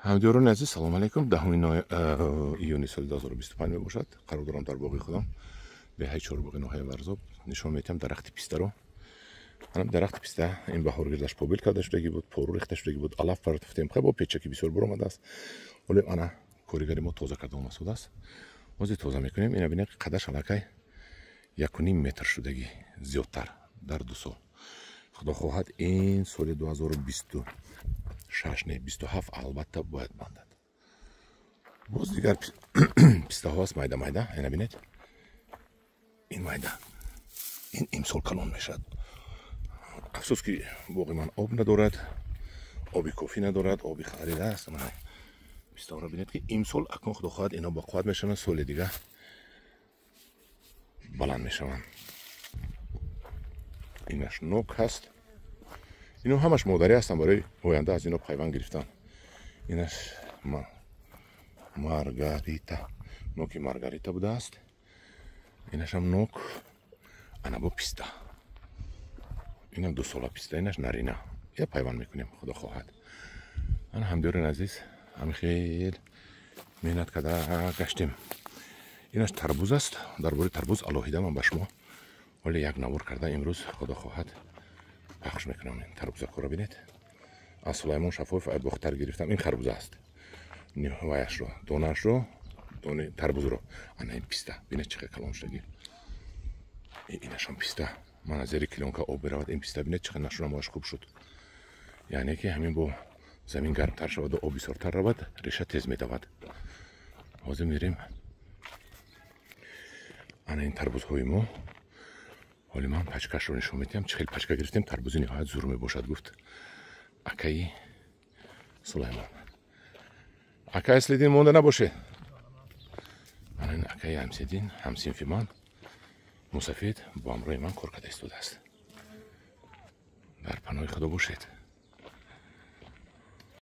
Ҳамдиёрони азиз, салом алейкум. 10 июни соли 2025 мебошад. Қарор дорам дар боғи худам, деҳаи Чорбоғи, ноҳияи Варзоб. Нишон медиҳам дарахти пистаро. Ана дарахти писта, ин баҳор гирдаш побил карда шудагӣ буд, пору рехта шудагӣ буд, алаф партофтем. Хай, бо печаки бисёр буромадааст. Ҳоло ана коригари мо тоза карда омасудааст. Ҳозир тоза мекунем. Ина бинед, қадаш аллакай 1,5 метр шудагӣ, зиёдтар дар 2 сол. Худо хоҳад, ин соли 2026, не, 27 албатта бояд бандад. Боз дигар пистаҳо аст, майда майда. Ина бинед, ин майда, ин имсол калон мешавад. Афсӯс, ки боғи ман об надорад, оби кофӣ надорад, оби харида аст. Пистаҳоро бинед, ки имсол акнун, худо хоҳад, ино бақувват мешаванд, соли дига баланд мешаванд. Инаш нок ҳаст. Ино ҳамаш модарӣ ҳастанд, барои оянда аз ино пайванд гирифтан. Инаш Маргарита, ноки Маргарита будааст. Инашам нок. Ана бо писта, инам 2 сола писта, инаш нарина, я пайванд мекунем, худо хоҳад. Ана, ҳамдиёрин азиз, ҳами хел меҳнат карда гаштем. Инаш тарбуз аст. Дар бораи тарбуз алоҳида ман ба шумо ҳоле як навор карда, имрӯз, худо хоҳад, пахш мекунам. Тарбузакҳоро бинед, аз Сулаймон Шафоев бохтар гирифтам. Ин харбуза аст, ваяшро, донаашро, дони тарбузро. Ана ин писта, бинед, чӣ хел калон шудагӣ. Инашам писта. Ман аз зери клёнка об меравад. Ин писта, бинед, чӣ хел нашунамояш хуб шуд. Яъне ки ҳамин бо замин гармтар шаваду об бисёртар равад, реша тез медавад. Ҳозир мерем. Ана ин тарбузҳои мо. Ҳоли ман пачкашро нишон медиҳам, чӣ хел пачка гирифтем. Тарбузи ниҳоят зур мебошад, гуфт акаи Сулаймон. Ака Аслидин, монда набошед. Ана ин акаи Амсидин, ҳамсинфи ман, мусафид, бо ҳамроҳи ман кор карда истодааст. Дар паноҳи Худо бошед.